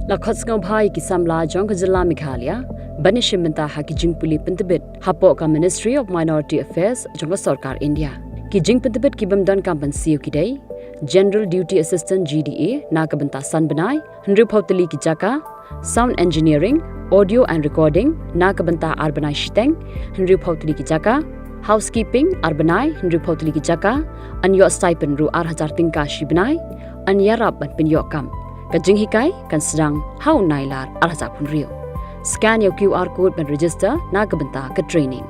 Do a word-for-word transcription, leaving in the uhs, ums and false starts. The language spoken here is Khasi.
La khot sngewbha ïa ki samla jong ka jylla Meghalaya ban ïashim bynta ha ki jingpule pyntbit hapoh ka Ministry of Minority Affairs jong ka sorkar India. Ki jingpyntbit ki bym donkam ban siew ki dei General Duty Assistant, G D A, na ka bynta san bnai, hynriewphew tylli ki jaka, Sound Engineering, Audio and Recording, na ka bynta ar bnai shiteng, hynriewphew tylli ki jaka, Housekeeping, ar bnai, hynriewphew tylli ki jaka, yn ïoh stipend ruh ar hajar tyngka shi bnai, yn ïarap ban pynïoh kam. Ka jinghikai kan sdang ha u Nailar ar hajar phew hynriew. Scan ïa u Q R code ban register na ka bynta ka training.